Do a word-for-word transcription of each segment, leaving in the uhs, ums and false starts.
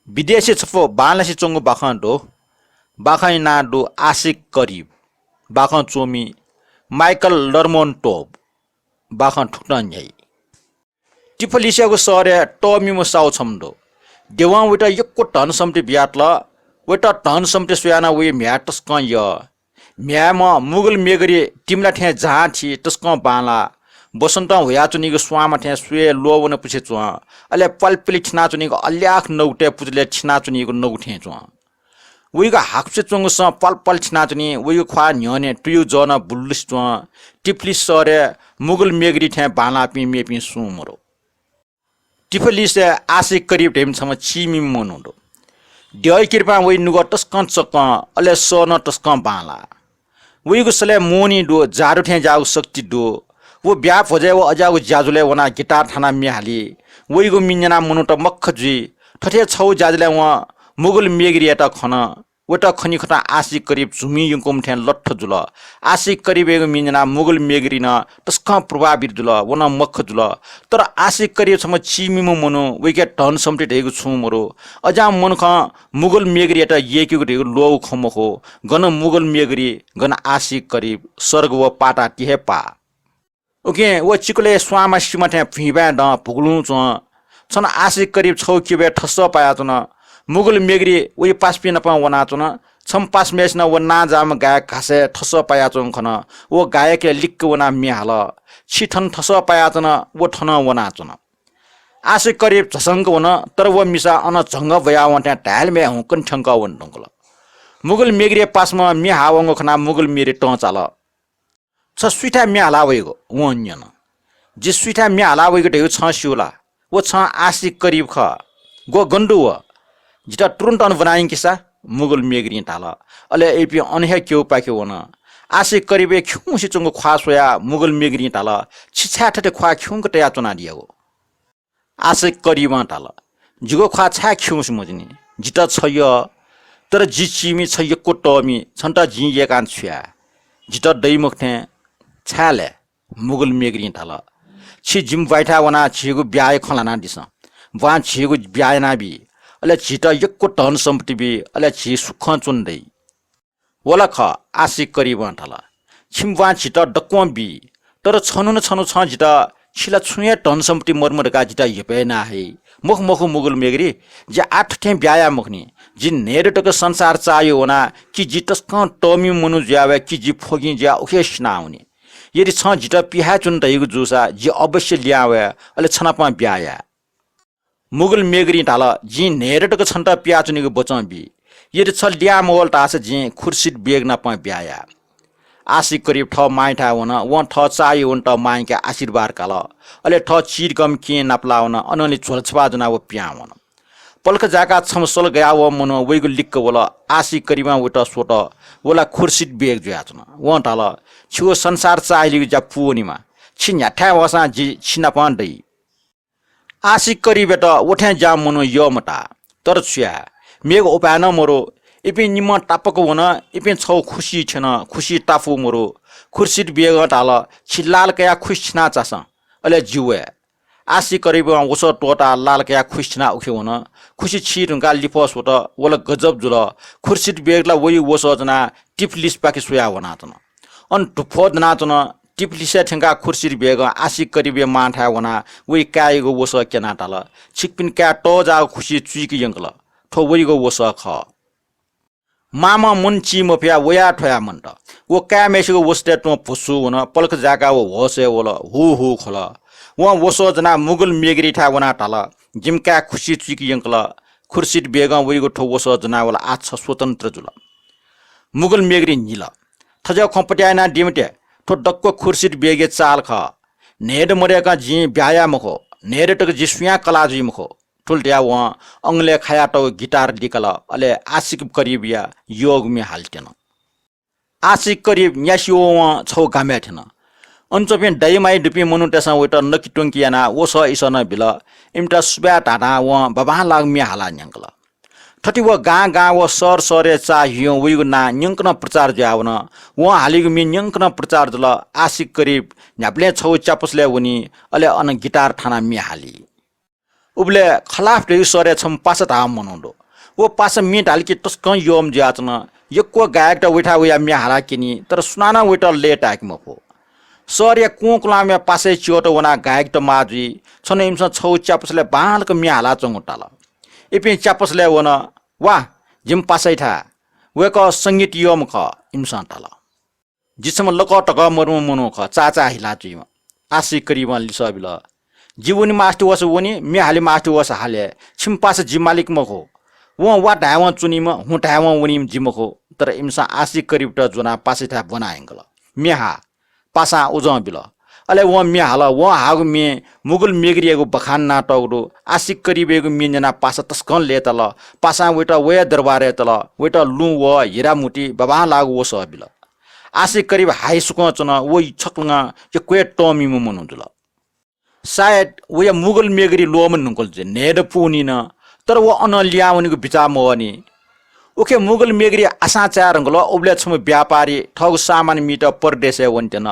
विदेशी छपु बांलासे च्वंगु बाखं दु। बाखंया नां दु आशिक करिब। बाखं च्वमि माइकल लर्मोन्टोभ। बाखं थुकथं न्ह्याइ। टिफलिसयागु शहरय् तःमिम्ह साहु छम्ह दु। देवं वयात यक्व धन सम्पत्ति बियातल। वयात धन सम्पत्ति स्वयाः नं वया म्ह्याय् तसकं यः। म्ह्याय्म्ह मुगल मेगरी तिमिला थें झां थी तसकं बांलाः। वसन्तं हुयाच्वनीगु स्वांमा थें स्वये ल्वःवने पुसे च्वं। अले प्वालि प्वालि थिनाच्वनीगु अल्याख नगुतय् पुचलय् थिनाच्वनीगु नगु थें च्वं। वइगु हाकुसे च्वंगु सँ प्वालि प्वालि थिनाच्वनी। वइगु ख्वाः न्ह्यःने तुयुगु जः नं बुलुसे च्वं। टिफलिस शहरय् मुगल मेगरी थें बांलाःपिं मेपिं सुं मरु। टिफलिसय् आशिक करिब धइम्ह छम्ह चीमिम्ह मनू दु। द्यःया किर्पां वइ नुगः तसकं चक्कं, अले सः नं तसकं बांलाः। वइगु सलय् मोहनी दु, जादु थें ज्याःगु शक्ति दु। व ब्याहा भ्वजय् व अज्याःगु ज्याझ्वलय् वनाः गिटार थानाः म्ये हाली। वइगु मि न्यनाः मनूत मख्ख जुइ। थथे छगू ज्याझ्वलय् वं मुगल मेगरीयात खन। वयात खनी खतां आशिक करिब झुमि यंकूम्ह थें लट्ठ जुल। आशिक करिबयागु मि न्यनाः मुगल मेगरी नं तसकं प्रभावित जुल, व नं मख्ख जुल। तर आशिक करिब छम्ह चीमिम्ह मनू, वइके धन सम्पत्ति धइगु छुं मरु। अज्याःम्ह मनुखं मुगल मेगरीयात यय्केगु धइगु ल्वःगु खँ मखु। गन मुगल मेगरी, गन आशिक करिब, स्वर्ग व पाताः ति हे पाः। उकिं व चिकुलय् स्वांमा सिमा थें भिंबाँय् दं भुगुलुं च्वं। छन्हु आशिक करिब छगू किबय् थसः पायाच्वन। मुगल मेगरी वइ पासापिं नाप वनाच्वन। छम्ह पासाम्हय्‌सिनं व नांजाःम्ह गाय् घासय् थसः पायाच्वंगु खन। व गाय्‌के लिक्क वनाः म्ये हाल। छि थन थसः पायाच्वन, व थनं वनाच्वन। आशिक करिब झसंक वन, तर व मिसा अन झंगः ब्वयावं थें धाय्‌लाम्हय् हुंकन थ्यंकः वने धुंकल। मुगल मेगरीया पासाम्हं म्ये हाःवंगु खनाः मुगल मेगरी तं चाल। छ सुइथाय् म्ये हाला वइगु? वं न्यन। जि सुइथाय् म्ये हाला वइगु धइगु छं स्यू ला? व छं आशिक करिब खः। ग्व गन दु व? जितः तुरुन्त अन ब्वना यंकेसा, मुगल मेगरीं धाल। अले इपिं अन हे क्यउपाखे वन। आशिक करिबया खिउँसे च्वंगु ख्वाः स्वयाः मुगल मेगरीं धाल, छि छाय् थथे ख्वाः खिउँक तयाः च्वनादियागु? आशिक करिबं धाल, जिगु ख्वाः छाय् खिउँसे मजुनि? जितः छ यः, तर जि चीमि, छ यक्व तःमि, छन्त जिं यय्कां छु याये? जितः दइ मखु थें। छाय् लय्? मुगल मेगरीं धाल, छि जिमि ब्वाँइथाय् वनाः झीगु ब्याहाया खँ ल्हानादिसँ। ब्वाँ झीगु ब्याहा यानाबी, अले झीत यक्व धन सम्पत्ति बी, अले झी सुखं च्वने दइ। व ला खः, आशिक करिबं धाल, छिमि ब्वाँ झीत दक्वं बी, तर छन्हु न छन्हु छं जितः छि ला छुं हे धन सम्पत्ति मदुम्ह धकाः जितः हेपय् याना हइ। मखु मखु मुगल मेगरी, जि आः थथें ब्याहा याये मखुनि। जि न्हय्दँ तक संसार चाःह्यू वना कि जि तसकं तःमिम्ह मनू जुया वये कि जि फ्वगिं जुयाः उखे सिनावनी। यदि छं जितः पिहाय् च्वने धइगु जूसा जि अवश्य लिहां वये, अले छ नाप ब्याहा याये। मुगल मेगरीं धाल, जिं न्हय्दँ तक छन्त पियाच्वनेगु वचं बी। यदि छ लिहां मवल धाःसा जिं खुर्सिद बेग नाप ब्याहा याये। आशिक करिब थः मांयाथाय् वन। वं थः चाःह्यू वनेत मांयाके आशीर्वाद काल। अले थः चिधीगःम्ह केहेँ नापलाः वन। अनंलि झ्वलछपाः ज्वनाः व पिहां वन। पलख जाय्काः छम्ह सल गयावःम्ह मनू वइगु लिक्क वल। आशिक करिबं वयात स्वत। व ला खुर्सिद बेग जुयाच्वन। वं धाल, छिगु संसार चाःहिलीगु ज्या पूवनेमा। छि न्ह्याथाय् वःसां जि छि नाप दइ। आशिक करिबयात व थें ज्याःम्ह मनू यः मताः। तर छु याये, मेगु उपाय नं मरु। इपिं निम्हं तापाक वन। इपिं छगू खुसि थ्यन। खुसि ताफुगु मरु। खुर्सिद बेगं धाल, छि लाल कयाः खुसि छिनाः चासँ, अले जि वये। आशिक करिबं वसः त्वःताः लाल कयाः खुसि छिनाः उखे वन। खुसि छि धुंकाः लिफः स्वत। व ला गजब जुल। खुर्सिद बेग ला वइगु वसः ज्वनाः टिफलिसपाखे स्वयाः वनाच्वन। अन धुप्वः दनाच्वन। टिफलिसय् थ्यंकाः खुर्सिद बेगं आशिक करिबया मांथाय् वनाः वइ काय्‌यागु वसः क्यनाः धाल, छिकपिनि काय् तःजाःगु खुसिइ चुइके यंकल। थ्व वइगु वसः खः। मांम्ह मन ची मफयाः वया थ्वया मन्त। व काय्‌म्हय्‌सिगु वसतय् तुं भुसु वन। पलख जाय्काः व होसय् वल। हू हू ख्वल। वं वसः ज्वनाः मुगल मेगरीथाय् वनाः धाल, जिमि काय् खुसिइ चुइके यंकल। खुर्सिद बेगं वइगु थ्व वसः ज्वनाः वल। आः छ स्वतन्त्र जुल। मुगल मेगरी न्हिल। थज्याःगु खँ पत्याः यानादी मते। थ्व दक्व खुर्सिद बेगया चाल खः। न्हय्दँ मदय्कं जिं ब्याहा याये मखु। न्हय्दँ तक जि सुयां कलाः जुइ मखु। थुलि धयाः वं अंगलय् खायातःगु गिटार लिकल, अले आशिक करिबया यःगु म्ये हालेत्यन। आशिक करिब न्यासि वःवं छगू गामय् थ्यन। अन च्वंपिं दाइमाइ दुपिं मनूतय्‌सं वयात नकित्वंकि यानाः वसः इसः नं बिल। इमित सुभाय् धाधां वं बाबांलाःगु म्ये हालाः न्यंकल। थथे व गां गां व शहर शहरय् चाःहिउं वइगु नां न्यंकनं प्रचार जुयावन। वं हालीगु म्ये न्यंकनं प्रचार जुल। आशिक करिब न्ह्याबलें छगू च्यापसलय् वनी, अले अन गिटार थानाः म्ये हाली। उबलय् खलाफ धइगु शहरय् छम्ह पासा धाःम्ह मनू दु। व पासा म्ये धाल कि तसकं यःम्ह जुयाच्वन। यक्व गायकत वइथाय् वयाः म्ये हाला क्यनी, तर सुनानं वइत लय्ताय्के मफु। शहरया कुंकुलांम्ह पासाया च्यःत वनाः गायकत माः जुइ। छन्हु इमिसं छगू च्यापसलय् बांलाक म्ये हालाच्वंगु ताल। इपिं च्यापसलय् वन। वा, जिमि पासायाथाय्। वय्कः संगीत यःम्ह खः, इमिसं धाल। जि छम्ह लकः तकः मदुम्ह मनू खः, चाचाः हिला जुइम्ह। आशिक करिबं लिसः बिल। जि वने मास्ति वःसा वने, म्ये हाले मास्ति वःसा हाले, छिमि पासा जि मालिक मखु। वं वा धायेवं च्वनीम्ह, हुँ धायेवं वनीम्ह जि मखु। तर इमिसं आशिक करिबत ज्वनाः पासायाथाय् ब्वना यंकल। म्ये हा, पासां उजं बिल। अले वं म्ये हाल। वं हाःगु म्ये मुगल म्येगिरियागु बखान यानातःगु दु। आशिक करिबयागु म्ये न्यनाः पासा तसकं लय्ताल। पासां वइत वया दरबारय् तल। वइत लुँ व हिरा मुति बाबांलाःगु वसः बिल। आशिक करिब हाइसुकं च्वन। व छकलं यक्व हे तःमिम्ह मनू जुल। सायद वया मुगल म्येगिरि ल्वःमने धुंकल जुइ, न्हय्दँ पूवनी नं, तर व अनं लिहां वनेगु बिचाः मवःनि। उखे मुगल म्येगिरि आसां चाये धुंकल। उबलय् छम्ह व्यापारी थःगु सामान मीत परदेशय् वनेत्यन।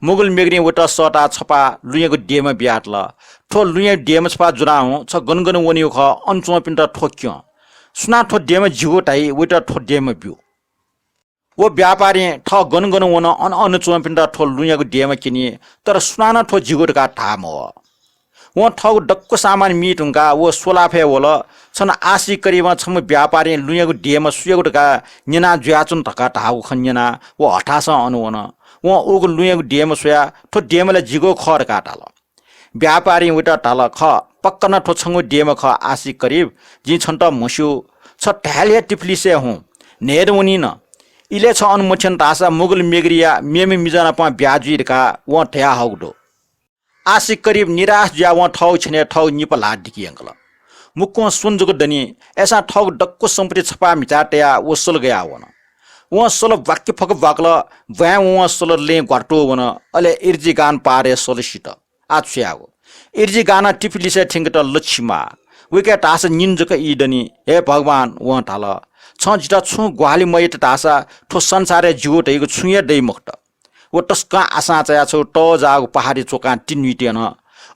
मुगल म्येगिरिं वइत सःताः छपाः लुँयागु देमा बियातल। थ्व लुँयागु देमा छपाः ज्वना हुँ, छ गन गन वनीगु खः, अन च्वंपिन्त थ्व क्यँ। सुनां थ्व देमा जिगु धाइ, वइत थ्व देमा ब्यु। व व्यापारीं थः गन गन वन, अन अन च्वंपिन्त थ्व लुँयागु देमा क्यनी, तर सुनानं थ्व जिगु धकाः धाः मवः। वं थःगु दक्व सामान मी धुंकाः व स्वलाफय् वल। छन्हु आशिक करिबं छम्ह व्यापारीं लुँयागु देमा सुयागु धकाः न्यना जुयाच्वन धकाः धाःगु खँ न्यनाः व हथासं अन वन। वं उगु लुँयागु देमा स्वयाः थ्व देमा ला जिगु खः धकाः धाल। व्यापारीं वइत धाल, खः, पक्का नं थ्व छंगु देमा खः आशिक करिब, जिं छन्त म्हस्यू। छ धायेले हे टिफिलिसय् हुँ, न्हय्दँ वनी नं। इलय् छ अन मथ्यन धाःसा मुगल म्येगिरिया मेम्ह मिजं नाप ब्याहा जुइ धकाः वं धयाहःगु दु। आशिक करिब निराश जुयाः वं थःगु छेनय् थःगु निपा ल्हाः दिके यंकल। मुक्कं स्वन्हु जक दनि, अय्सां थःगु दक्व सम्पत्ति छपाः म्हिचाय् तयाः व सल गयाः वन। वं सल ब्वाक्के फक ब्वाकल, ब्वाँय् वं सल लँय् ग्वात्वः वन, अले इर्जिगान पाहाडय् सल सित। आः छु यायेगु? इर्जिगानं टिफिलिसय् थ्यंकेत लच्छिमा। वय्कः धाःसा निन्हु जक ई दनि। हे भगवान, वं धाल, छं जितः छुं ग्वाहालि मयात धाःसा थ्व संसारय् जिगु धइगु छुं हे दइ मखुत। व तसकं आशां चायाः छगू तःजाःगु पहाडी च्वकां तिन्हुइत यन।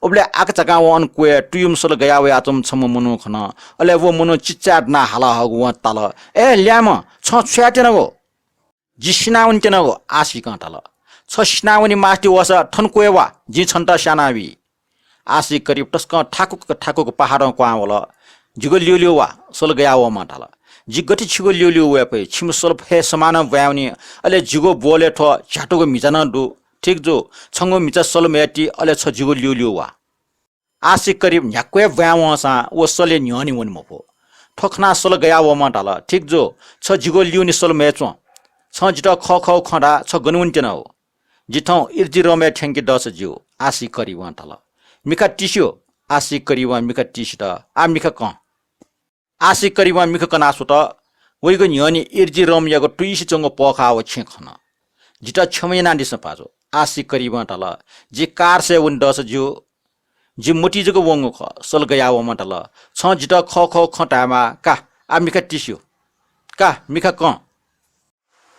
उबलय् आकाझाकां वं अन क्वय् तुयुम्ह सल गयाः वयाच्वंम्ह छम्ह मनू खन। अले व मनू चिच्चाय् दनाः हाला हःगु वं ताल, ए ल्याय्म्ह, छं छु यायेत्यनागु? जि सिनावने त्यनागु, आशिकं धाल। छ सिनावने मास्ति वःसा थन क्वय् वा, जिं छन्त स्यानाबी। आशिक करिब तसकं थाकुक थाकुक पहाडं क्वहां वल। जिगु ल्यूल्यू वा, सल गयाः वःम्हं धाल। जि गथे छिगु ल्यूल्यू वये फइ? छिमि सल फय् समानं ब्वाँय् वनी, अले जिगु ब्वलय् थ्व झ्यातुगु म्हिचा नं दु। ठीक जू, छंगु म्हिचा सल म्हय् ति, अले छ जिगु ल्यूल्यू वा। आशिक करिब न्ह्याक्व हे ब्वाँय् वंसां व सलया न्ह्यःने वने मफु। थ्व खनाः सल गयाः वःम्हं धाल, ठीक जू, छ जिगु ल्यूने सल म्हय् च्वँ। छं जितः खःखःगु खँ धा, छ गन वने त्यनागु? जि थौं इर्जिरमय् थ्यंके दःसा ज्यू, आशिक करिबं धाल। मिखा तिस्यू, आशिक करिबं मिखा तिसित। आः मिखा कं। आशिक करिबं मिखा कनाः स्वत। वइगु न्ह्यःने इर्जिरमयागु तुइसे च्वंगु पःखाः व छेँ खन। जितः क्षमा यानादिसँ पाजु, आशिक करिबं धाल। जि कार्सय् वने दःसा ज्यू। जि मतिइ जक वंगु खः, सल गयाः वःम्हं धाल। छं जितः खःखःगु खँ धायेमाः, का, आः मिखा तिस्यू। का, मिखा कं।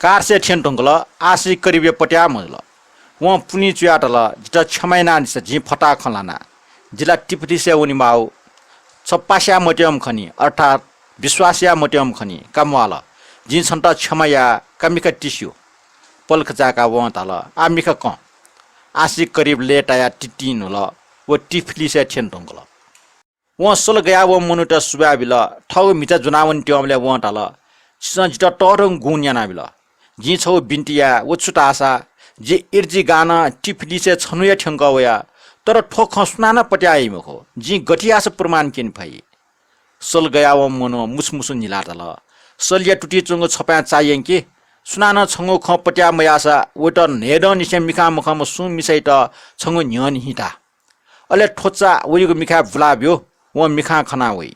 कार्सय् थ्यने धुंकल, आशिक करिबया पत्याः मजुल। वं पुन्हि चुयाः धाल, जितः क्षमा यानादिसँ, जिं फताहा खँ ल्हाना। जि ला टिफिलिसय् वनेमाःगु। छ पासा याये मत्यंम्ह खनी, अर्थात् विश्वास याये मत्यंम्ह खनी, का म्वाःल। जिं छन्त क्षमा याये, का मिखा तिस्यू। पलख चाय्काः वं धाल, आः मिखा कं। आशिक करिब लय्तायाः तितिं न्हुल। व टिफिलिसय् थ्यने धुंकल। वं सल गयाः वःम्ह मनूयात सुभाय् बिल। थःगु म्हिचा ज्वनावने त्यंबलय् वं धाल, छिसं जितः तःधंगु गुण यानाबिल। जिं छगू बिन्ति याये, व छु धाःसा, जि इर्जिगानं टिफिलिसय् छन्हु हे थ्यंकः वया, तर थ्व खँ सुनानं पत्याः याइ मखु। जिं गथे याःसा प्रमाण क्यने फइ? सल गयाः वःम्ह मनुखं मुसुमुसु न्हिलाः धाल, सलया तुतिइ च्वंगु छपाँय् चा यंकि। सुनानं छंगु खँ पत्याः मयाःसा वइत न्हय्दंनिसें मिखां मखंम्ह सुं मिसायात छंगु न्ह्यःने हिँ धा। अले थ्व चा वइगु मिखाय् बुला ब्यु, वं मिखां खना वइ।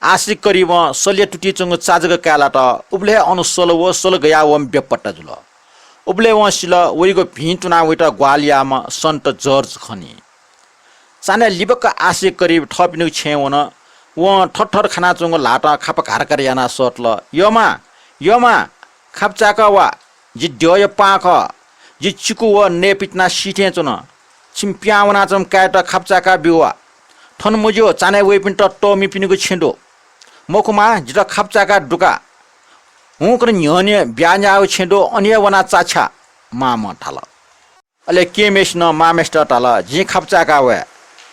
आशिक करिबं सलया तुतिइ च्वंगु चा जक काय् लात। उबलय् हे अन सल व सल गयाः वःम्ह बेपत्ता जुल। उबलय् वं सिल, वइगु भिं तुनाः वइत ग्वाहालि याःम्ह सन्त जर्ज खनी। चान्हय् लिबक्क आशिक करिब थःपिनिगु छेँय् वन। वं थरथर खानाच्वंगु ल्हातं खापा घारघार यानाः सःतल। यःम्ह, यःम्ह, खापा चाय्काः वा। जि द्यःया पां खः। जि चिकु व नयेपित्यानाः सी थें च्वन। छिमि पिहां वनाच्वंम्ह काय्‌यात खापा चाय्काः ब्यु वा। थन मज्यू, चान्हय् वइपिन्त तःमिपिनिगु छेँ दु। मखु मां, जितः खापचाय्‌काः दुका। हुंकन न्ह्यःने ब्याहा न्याःगु छेँ दु, अन हे वनाः चाछ्या, मांम्हं धाल। अले केहेँम्हय्‌सिनं मांम्हय्‌सित धाल, जिं खापचाय्‌काः वये।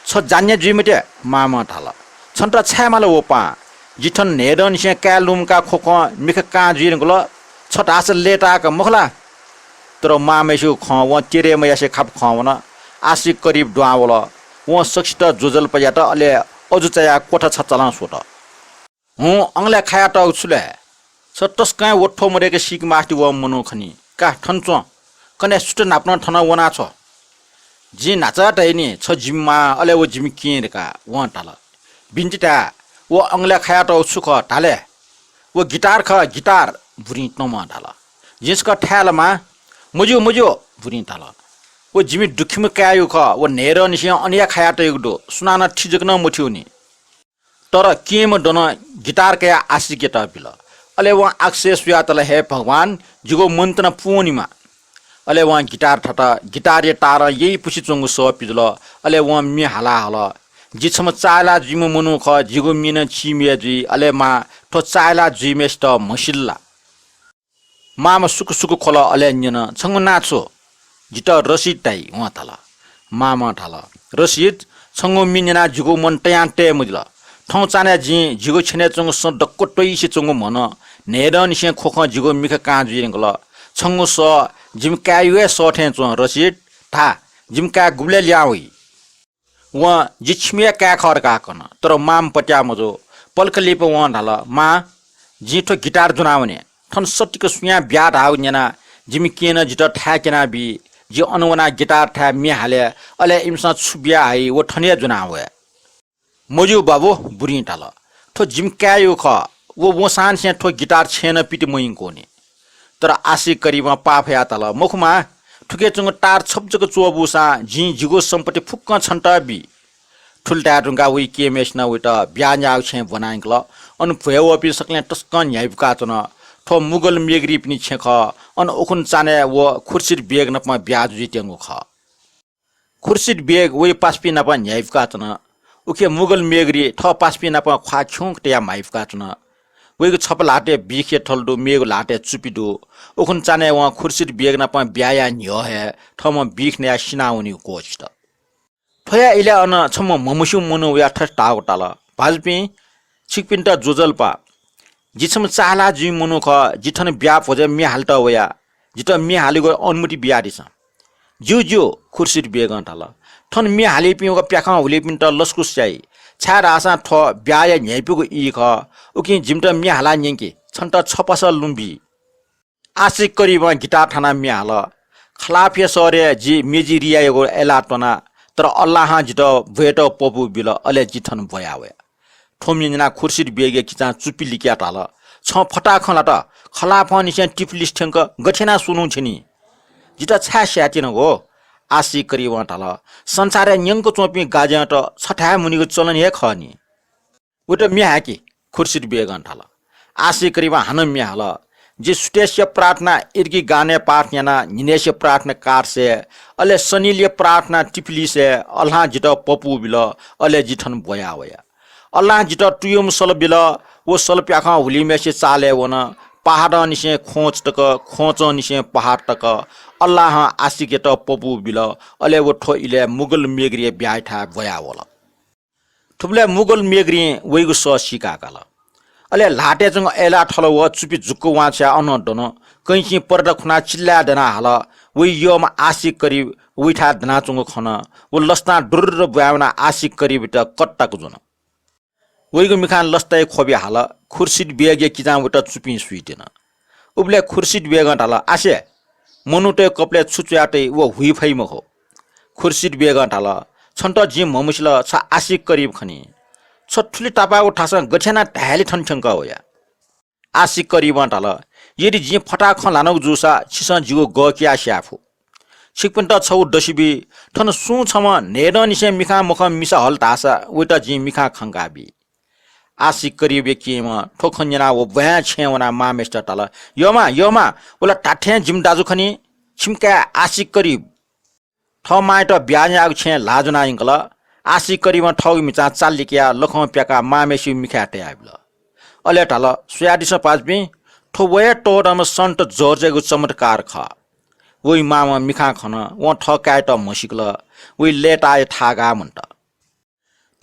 छ जान्ने जुइ मते, मांम्हं धाल। छन्त छाय् माल व पाहां? जि थन न्हय्‌दँनिसें काय् लुमंकाः ख्वख्वं मिखा कां जुइ धुंकल। छ धाःसा लय्‌ताय्‌क मखु ला? तर मांम्हय्‌सिगु खँ वं तेरे मयासें खापा खं वन। आशिक करिब दुहां वल। वं सकसित ज्वजलपा यात, अले अजू चायाः क्वथा छचालं स्वत। हुँ, अंगलय् खायातःगु छु लय्? छ तसकं हे व थ्व मदय्‌क सीके मास्ति वःम्ह मनू खनी। का, थन च्वँ। कन्हय् सुथ न्हापां थन वनाछ्व। जिं न्हाचः धयानि, छ जिमि मां, अले व जिमि केहेँ धकाः, वं धाल। बिन्ति धाये, व अंगलय् खायातःगु छु खः, धा लय्? व गिटार खः, गिटार, बुरिं तमं धाल। जिं छकः थाये ला मां? मज्यू, मज्यू, बुरिं धाल। व जिमि दुःखिम्ह काय्‌यागु खः, व न्हय्‌दँनिसें अन हे खायातयागु दु, सुनानं थि जक नं मथ्यूनि। तर केहेँम्ह दनं गिटार कयाः आशिकयात बिल। अले वं आकाशय् स्वयाः धाल, हे भगवान, जिगु मनंतुना पूवनेमा। अले वं गिटार थात, गिटारया तारं यइपुसे च्वंगु सः पिजुल। अले वं म्ये हालाः हल, जि छम्ह चाःहिला जुइम्ह मनू खः, जिगु म्ये नं चीमिया जुइ। अले मां, थ्व चाःहिला जुइम्हय्‌सित म्हसिल ला? मांम्हं सुकु सुकु ख्वल, अले न्यन, छंगु नां छु? जितः रसिद धाइ, वं धाल। मांम्हं धाल, रसिद, छंगु म्ये न्यनाः जिगु मन तयां तये मजिल। थौं चान्हय् जिं जिगु छेनय् च्वंगु सँ दक्व त्वइसे च्वंगु म्हनं न्हय्‌दँनिसें ख्वख्वं जिगु मिखा कां जुइ धुंकल। छंगु सः जिमि काय्‌यागु हे सः थें च्वं, रसिद, धा, जिमि काय् गुबलय् लिहां वइ? वं जि छिमिया काय् खः धकाः कन, तर मांम्ह पत्याः मजू। पलख लिपा वं धाल, मां, जिं थ्व गिटार ज्वनावने। थन सत्तिक सुयां ब्याहा धाःगु न्यनाः जिमि केहेँनं जितः थाय् क्यनाबी। जि अन वनाः गिटार थाय् म्ये हाले, अले इमिसं छु बिया हइ व थन हे ज्वनावये। मज्यू बाबु, बुरिं धाल, थ्व जिमि काय्‌यागु खः, व वंसांनिसें थ्व गिटार छेँय् नं पित मयंकूनि। तर आशिक करिबं पाफयाः धाल, मखु मां, थुके च्वंगु तार छपु जक च्वःबूसां जिं जिगु सम्पत्ति फुक्कं छन्त बी। थुलि धाये धुंकाः वइ केहेँम्हय्‌सिनं वइत ब्याहा न्याःगु छेँय् ब्वना यंकल। अन भ्वय् वःपिं सकलें तसकं न्ह्याइपुकाच्वन। थ्व मुगल मेगरीपिनि छेँ खः। अन उखुन्हु चान्हय् व खुर्सिद बेग नाप ब्याहा जुइत्यंगु खः। खुर्सिद बेग वइ पासापिं नाप न्ह्याइपुकाच्वन। उखे मुगल मेगरी थः पासापिं नाप ख्वाः खिउँक तयाः म्हाइपुकाच्वन। वइगु छपु ल्हातय् बिख हे थल दु, मेगु ल्हातय् चुपि दु। उखुन्हु चान्हय् वं खुर्सिद बेग नाप ब्याहा याये न्ह्यः हे थःम्हं बिख नयाः सिनावनीगु क्वःछित। थ्वया इलय् अन छम्ह म्हमस्यूम्ह मनू वयाः थथे धाःगु ताल, भाजुपिं, छिकपिन्त ज्वजलपा। जि छम्ह चाःहिला जुइम्ह मनू खः, जि थन ब्याहा भ्वजय् म्ये हालेत वया। जितः म्ये हालेगु अनुमति बियादिसँ। ज्यू, ज्यू, खुर्सिद बेगं धाल। थन म्ये हालीपिं व प्याखं हुलीपिन्त लसकुस याइ, छाय्धाःसा थ्व ब्याहाया न्ह्याइपुगु ई खः। उकिं जिमित म्ये हालाः न्यंकि, छन्त छपासा लुँ बी। आशिक करिबं गिटार थानाः म्ये हाल। खलाफया शहरय् जि मेजिरियायागु अय्लाः त्वना, तर अल्लाहं जितः ब्वयेत पपू बिल, अले जि थन ब्वया वया। थ्व म्ये न्यनाः खुर्सिद बेगया किचां चुपि लिकयाः धाल, छं फताहा खँ ल्हात, खलाफंनिसें टिफिलिस थ्यंक गथे यानाः स्वन्हु थ्यनी? जितः छाय् स्यायेत्यनागु? आशिक करिबं धाल, संसारय् न्यंक च्वंपिं गाजःयात छथाय् मुनीगु चलन हे खः नि। वइत म्ये हाय्कि, खुर्सिद बेगं धाल। आशिक करिबं हानं म्ये हाल। जि सुथय्सिया प्रार्थना इर्गी गानय् पाठ याना, न्हिनय्सिया प्रार्थना कार्सय्, अले सनिलिया प्रार्थना टिफिलिसय् अल्लाहं जितः पपू बिल, अले जि थन ब्वया वया। अल्लाहं जितः तुयुम्ह सल बिल, व सल प्याखं हुलिमय्सिया चालय् वन, पहाडंनिसें ख्वंच तक, ख्वंचंनिसें पहाड तक। अल्लाहं आशिकयात पपू बिल, अले व थ्व इलय् मुगल मेगरीया ब्याहायाथाय् ब्वया वल। थुबलय् मुगल मेगरीं वइगु सः सीका काल। अले ल्हातय् च्वंगु अय्लाः थल व चुपि जुक्क वांछ्वयाः अनं दन। कैंचिं पर्दा खुनाः चिल्लाय् दनाः हाल, वइ यःम्ह आशिक करिब वइथाय् दनाच्वंगु खन। व लसतां दुर्र ब्वाँय् वनाः आशिक करिबयात कत्ताक ज्वन। वइगु मिखां लसताया ख्वबि हाल। खुर्सिद बेगया किजां वइत चुपिं सुइत्यन। उबलय् खुर्सिद बेगं धाल, आसे, मनूतय् कपालय् छु च्वया तइ व हुइ फइ मखु। खुर्सिद बेगं धाल, छन्त जिं म्हमसिल, छ आशिक करिब खनी। छ थुलि तापाःगु थासं गथे यानाः धायेले थन थ्यंकः वया? आशिक करिबं धाल, यदि जिं फताहा खँ ल्हानागु जूसा छिसं जिगु गः कियाः स्याये फु। छिकपिन्त छगू दसि बी, थन सुं छम्ह न्हय्दंनिसें मिखां मखं मिसा हल धाःसा वइत जिं मिखां खंकाबी। आशिक करिबया केहेँम्हं थ्व खँ न्यनाः व ब्वाँय् छेँय् वनाः मांम्हय्सित धाल, यःमां, यःमां, व ला धात्थें जिमि दाजु खनी, छिमि काय् आशिक करिब। थः मांयात ब्याहा न्यायेगु छेँय् ल्हाः ज्वनाः यंकल। आशिक करिबं थःगु मिचां चाल लिकयाः लखं प्याकाः मांम्हेसिगु मिखाय् तयाबिल। अले धाल, स्वयादिसँ पाजुपिं, थ्व व हे तःधंम्ह सन्त जर्जयागु चमत्कार खः। वइ मांम्ह मिखां खन, वं थः काय्‌यात म्हसिकल, वइ लय्‌ताः हे थाःगाः मन्त।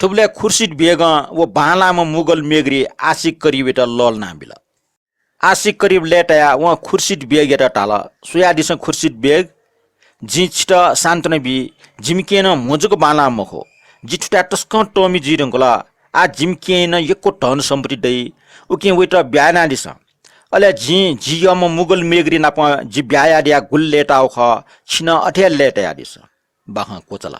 थुबलय् खुर्सिद बेगं व बांलाःम्ह मुगल मेगरी आशिक करिबयात लःल्हानाबिल। आशिक करिब लय्‌तायाः वं खुर्सिद बेगयात धाल, स्वयादिसँ खुर्सिद बेग, जिं छितः सान्त्वना बी, जिमि केहेँ नं म्हजक बांलाः मखु। जि थुथाय् तसकं तःमि जुइ धुंकल। आः जिमि केहेँ नं यक्व धन सम्पत्ति दइ। उकिं वइत ब्याहा यानादिसँ। अले जिं जि यःम्ह मुगल मेगरी नाप जि ब्याहा यायेधुंकाः गुलि लय्‌ताःगु खः, छिं नं अथे हे लय्‌तायादिसँ। बाखं क्वचाल।